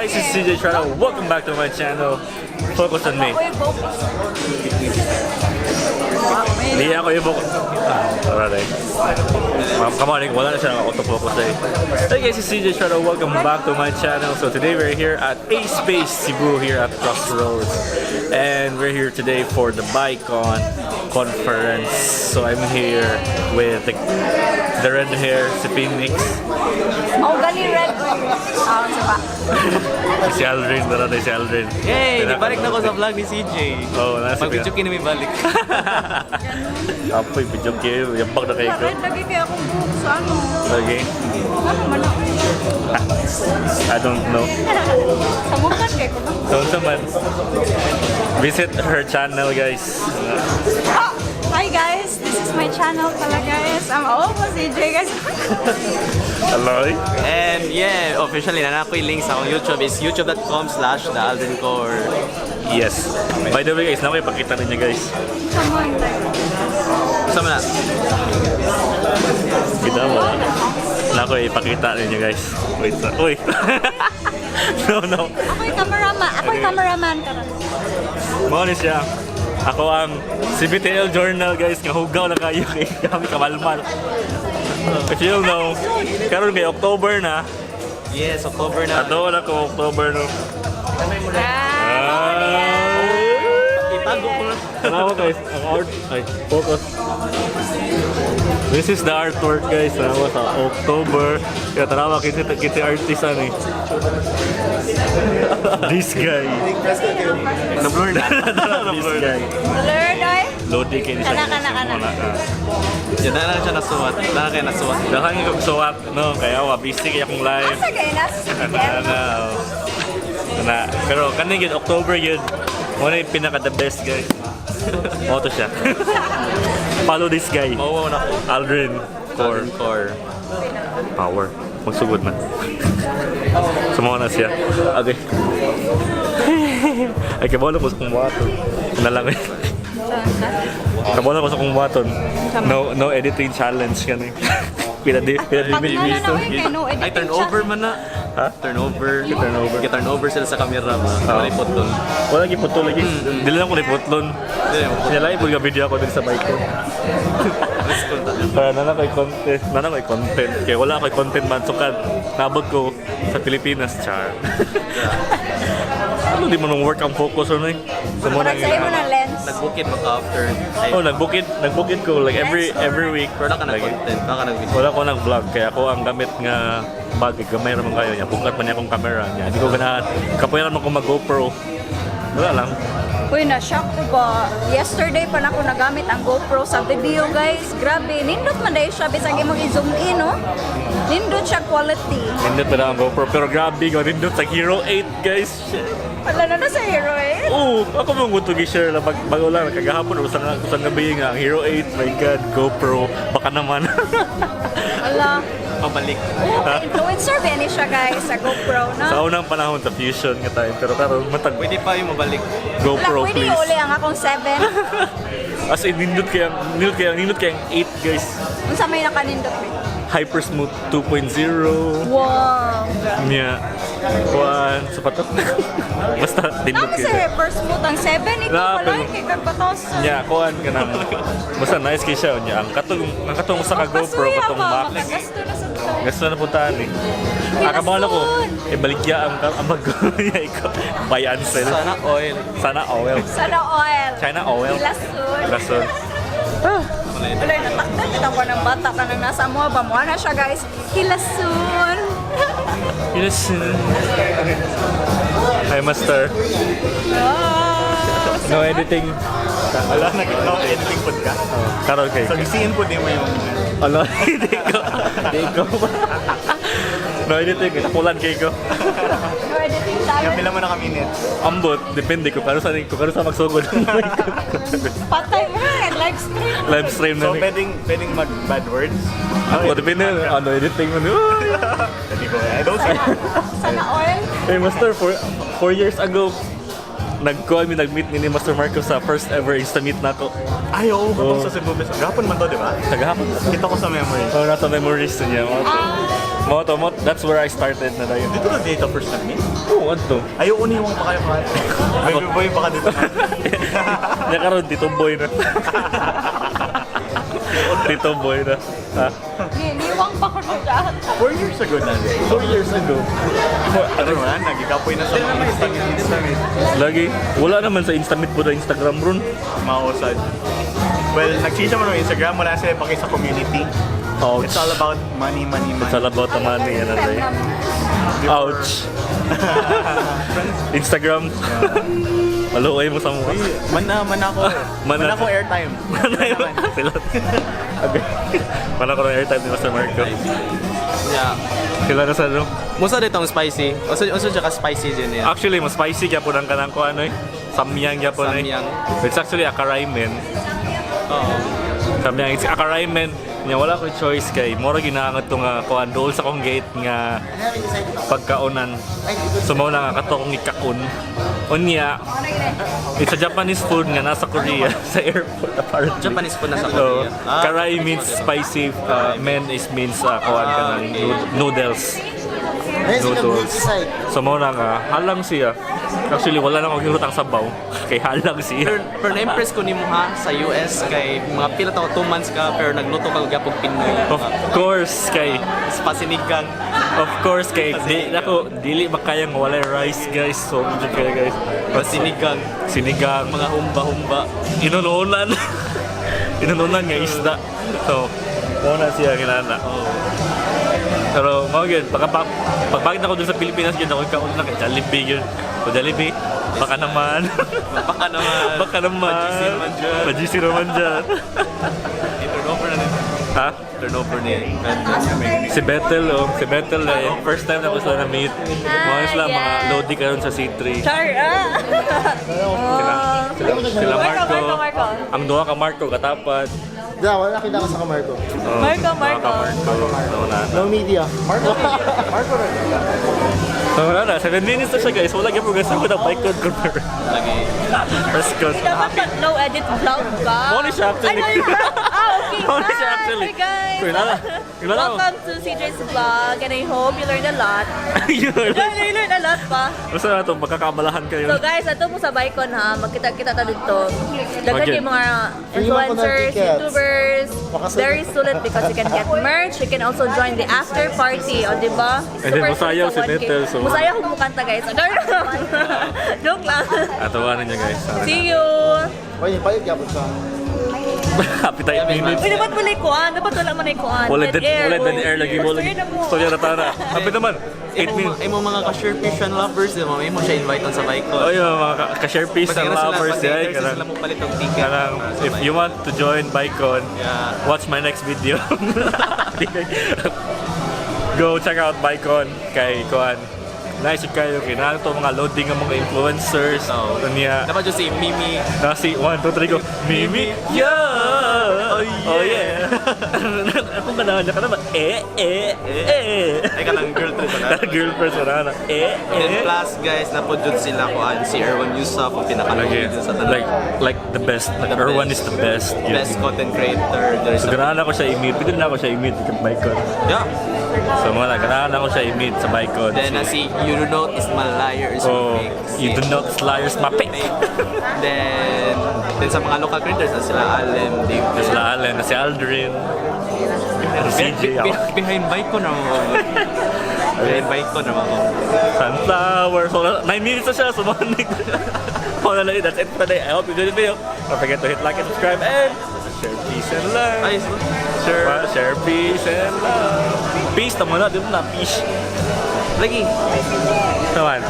Guys? It's CJ Trano. Welcome back to my channel. Focus on me. Uy, focus. Hindi ako yung focus. Ah, alright. Come on, wala na siya autofocus eh. Hey guys, it's CJ Trano. Welcome back to my channel. So today we're here at A Space Cebu here at Crossroads. And we're here today for the BaiCon conference. So I'm here with the red hair, si Phoenix. Oh, gani red. Ah, sa pa. Si Aldrin, tara na si Aldrin. Yay! Ibalik na ko sa vlog ni CJ. Oh, nasa Pag-video kini may balik. Apoy, video kayo. Yambak na kayo ko. Red lagi kaya akong buhok sa ano. Okay. Ano man ako? I don't know. Sa mukha kay ko. So, unsa man. Visit her channel, guys. Ah! Hi guys, this is my channel pala, guys. I'm almost CJ, guys. Hello. And yeah, officially na ako yung link sa akong YouTube is youtube.com/thealdrincore. Yes. By the way, guys, na ipakita ninyo, guys. Come on, like. Gusto mo na? Kita mo. Na ako ipakita ninyo, guys. Wait, sa. Uy. No, no. Ako'y cameraman. Ako'y cameraman karon. Mao ni siya. Ako ang CBTL Journal, guys. Nga hugaw na kayo kay kami kamalmal. If you don't know, karon kay October na. Yes, October na. Ato na ko October no. Ah, Itago ko na. Tanawa guys, ang art ay focus. This is the artwork, guys, tanawa sa October. Kaya tanawa kita kita artist ani. This guy. Na-blur na. This guy. Blurred oy. Lodi kay Kana, kana, kana. Yan na lang siya nasuwat. Na kaya nasuwat. Dahan kog suwat no kaya wa busy kay akong live. Asa kay nasa sa Ana CBTL? ana. Oh. Ana pero kani gyud October gyud. Mo na yung pinaka the best, guys. Mo to siya. Follow this guy. Mawaw na ko. Aldrin Core. Aldrin Core. Power. Magsugod na. Sumuha na siya. Okay. Ay, kabalo ko sa kong buhaton. Na lang eh. Kabalo ko sa kong buhaton. No, no editing challenge kani. Pila di, pila di Pag na na oy kay no Ay, editing turnover man na. Ha? Turnover. Turnover. Turnover sila sa camera ba? Wala iputol. Wala giputol lagi. Dili lang ko niputlon. Dili mo. Kaya lang ga video ako din sa bike ko. Let's go ta. Para na lang ko'y content. Na lang ko'y content. Kaya wala ko'y content man. Sukad, nabot ko sa Pilipinas, char. Ano di mo nung work ang focus ano eh? Sa mo Murag sa imo na lens. Nagbukid mo ka after. Ay, Oh, nagbukid ko like every week. pero wala ka Lagi. nag-content. Wala ka nag-video. Wala ko nag-vlog kaya ako ang gamit nga bag gamay ra man kayo niya. Bungkat man niya akong camera niya. Di ko ganahan. Kapoy ra man ko mag GoPro. Wala lang. Uy, na-shock ko ba? Yesterday pa na ako nagamit ang GoPro sa video, guys. Grabe, nindot man dahil siya. Bisag imong i-zoom in, no? Nindot siya quality. Nindot pa na ang GoPro pero grabe ko nindot sa Hero 8, guys. Shit. Wala na na sa Hero eh. Oo, ako mong gusto gi-share lang bag bago lang kagahapon usang usang gabi nga ang Hero 8, my God, GoPro, baka naman. Wala. Pabalik. Oh, influencer ba ni siya, guys, sa GoPro, no? Sa unang panahon sa Fusion nga tayo pero karon matag Pwede pa yung mabalik. Wala, GoPro pwede please. uli ang akong 7. As in nindot kay ang 8, guys. Unsa may nakanindot ba? Hyper Smooth 2.0. Wow. Niya. Kuan, sapato. Basta nindot Nami kay. sa Hyper Smooth ang 7 ikaw Na, wala pero- kay kagbatos. Niya, kuan ka nang. Basta nice kay siya niya. Ang katong sa ka GoPro katong Max. Makagasto na sa to. Gusto na puntahan eh. Ah, kabalo ko. Eh, baligya ang bago niya ikaw. Buy and sell. Sana oil. Sana oil. Sana oil. China oil. Ilasun. Lason. Wala ito. Wala, natakdan kita ko ng bata ka nang nasa mo ba mo na siya, guys. Hilasun. Lason. Hi, Master. Wow. No editing. Wala, nag-no editing po ka. Karon kay. So, gisiin po din mo yung Ano? Hindi ko. Hindi ko. No editing. Tapulan kay ko. No editing yung challenge. pila mo na ka minutes. Ambot. Depende ko. Karo sa ko karo sa magsugod. Patay mo na, live stream. Live stream na So, ni. pwedeng mag bad words. Ako, depende. Ano, editing mo. Hindi ko. I don't say. Sana oil. Hey, Master, 4 years ago, Nag-call mi, nag-meet ni Master Marco sa first ever Insta-meet nako. Ay, oo, katong Oo. sa Cebu. Gapon man to, di ba? Tagahapon. Kita ko sa memories. Oh, nasa memories niya. Mo to. Mo to, mo, that's where I started na dayon. Dito na dito first nag-meet? Oo, ano? Ay, oo, uniwang pa kayo kayo. Baby boy, baka dito na. Nakaroon, Tito Boy na. Tito Boy na. Ha? Niwang pa ko siya. 4 years ago na. 4 years ago. Ano man, nagikapoy na sa mga Insta-meet. Lagi, wala naman sa Instamit po na Instagram ron. Mausad. Well, nag-share mo ng Instagram, wala sila paki sa community. Ouch. It's all about money, money, money. It's all about the money. Ano tayo. Ouch. Instagram. Maluoy mo sa mukha. Mana, mana ko. Mana. Mana ko airtime. Sila. Okay. Mana ko ng airtime ni Master Marco. Yeah. Sila na sa ano. Musa dito ang spicy. Uso siya ka spicy dyan niya. Actually, mas spicy kaya po ng kanang ko ano eh. Samyang kaya po na eh. Samyang. It's actually a karaimen. Oo. Samyang, it's a karaimen. Nya wala ko choice kay mura ginaangat to nga kuan dool sa kong gate nga pagkaonan. So mao na nga kato kong ikaon. Unya, it's a Japanese food nga nasa Korea sa airport apparently. Japanese food na sa So, Korea. Ah. karai means spicy, men is means kuan ka ng noodles. Noodles. So mao na nga halang siya. Actually wala na akong ang sabaw kay halang siya. Pero na-impress ko nimo ha sa US kay mga pila ta 2 months ka pero nagluto ka gyapon Pinoy. Of course kay Pasinigang. Of course kay di nako dili makayang walay rice, guys. So medyo kaya, guys. Pasinigang. Sinigang, Mga humba-humba. inununan. Inununan nga isda. So mao na siya kinana. Pero mao gyud pagka pagbagit ako dun sa Pilipinas gyud ako kaon na kay Jollibee gyud. O Jollibee, baka naman. Baka naman. Baka naman. Pa-GC naman dyan. Pa-GC naman dyan. Turnover na nito. Ha? Turnover niya. Si Bethel, oh. Si Bethel, eh. First time na ko sila na-meet. Mga sila, mga lodi karon sa C3. Char, ah. Sila, sila, sila Marco, Marco. Marco, Marco. Ang duha ka Marco, katapad. Yeah, wala nakita ko sa Marco. Oh, Marco, duha ka Marco. Marco. No, na. No media. Marco. Marco rin. So, wala na. 7 minutes na siya, guys. Wala gyud guys. Ako na bike code confirm. Lagi. Press code. Dapat pag no edit vlog ba? Mao ni siya, actually. Ay, no, ah, okay. Mao ni siya, Hi, actually. Hi, guys. Kilala. Kilala mo. Welcome to CJ's vlog and I hope you learned a lot. Yun. You learned a lot pa. Basta na ito, magkakabalahan kayo. So guys, ato mo sa Bicon ha, magkita-kita ta dito. Daghan Okay. kay mga Free man ko ng influencers, tickets. YouTubers. Makasulit. Very sulit because you can get merch, you can also join the after party, o di ba? And then Super musayaw sulit sa si 1K. Bethel, so- Musayaw kung mukanta, guys. Joke lang. Atawanan niya, guys. Sana. See you! Pwede, palit yapon siya. Happy tayo minutes. Uy, dapat wala kuan. Dapat wala man ay kuan. Wala dead, wala dead air lagi. Wala Storya na mo. Storya na tara. Happy naman. 8 minutes. Imo mga ka-share fish and lovers, di ba? Imo siya invite on sa Bicon. Oh, yung mga ka-share piece and lovers. Yeah, Kanang, kanang, sila mo palit og ticket. kanang, if you want to join Bicon, watch my next video. Go check out Bicon kay Kuan. Nice yung kayo. Kaya to mga loading ng mga influencers. Oo. Oh. Niya. Dapat yung si Mimi. Nasi, 1, 2, 3, go. Mimi, yeah! Oh yeah! Ako ganahan niya ka naman. Eh, eh, eh. Ay, kanang girlfriend pa na. Girlfriend wala na. Eh, And eh. plus guys, napod jud sila kuan si Erwan Yusuf ang pinakalungkot jud sa tanan. Like the best. Like, The Erwan best. is the best. Yun. Best content creator. There is So, ganahan ako siya i-meet. Pwede na ako siya i-meet sa Bicon. Yeah. So, mga na, ganahan ako siya i-meet sa Bicon. Then na si You Do Not Is My Liar Is Oh, My Fake. You Do Not Is Liars My Pick. Then sa mga local creators na sila Alem, David. Sila Allen, si Aldrin, si CJ. Ako. Behind Bicon na mga. Behind Bicon na mga. Sunflower. So, 9 minutes na siya. So, mga na lang. That's it for today. I hope you enjoyed the video. Don't forget to hit like and subscribe and share peace and love. Ay, Share, share peace and love. Peace, tama na. Dito na. Peace. Lagi. Naman.